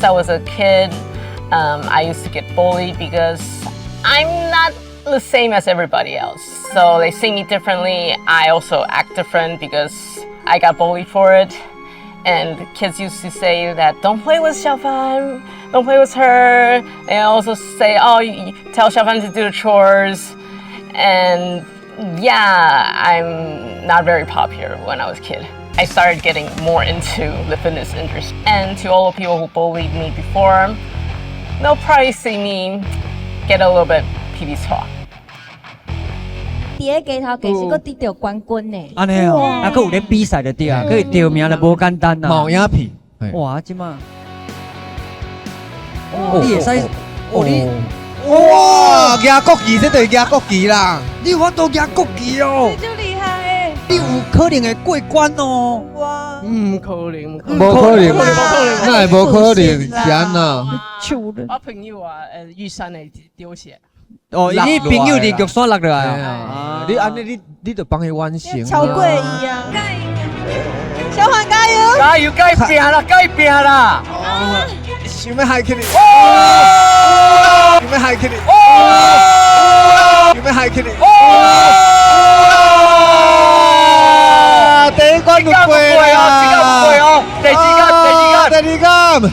Since I was a kid, I used to get bullied because I'm not the same as everybody else. So they see me differently. I also act different because I got bullied for it. And kids used to say that don't play with 小凡, don't play with her. They also say, "Oh, you tell 小凡 to do the chores." And yeah, I'm not very popular when I was a kid. I started getting more into the fitness industry. And to all the people who bullied me before, they'll probably see me get a little bit 脾氣錯。佇咧街頭其實閣得著冠軍呢。按呢哦，啊，閣有咧比賽就對啊，閣會著名就無簡單啦。冇影片。哇，這馬，你會使，哦你，哇，舉國旗，這就是舉國旗啦。你有法度舉國旗哦，足厲害的。你有可能會過關哦。哇！唔可能，無可能，哪會無可能？是按怎？我朋友啊，玉山會丟鞋。哦，你朋友佇玉山落落來啊？你按呢，你就幫伊完成。超過伊啊！小凡加油！加油！該拼啦！該拼啦！想欲害起你！想欲害起你！想欲害起你！哇！第一關就過啦！這個過哦，第二關，第二關，第二關。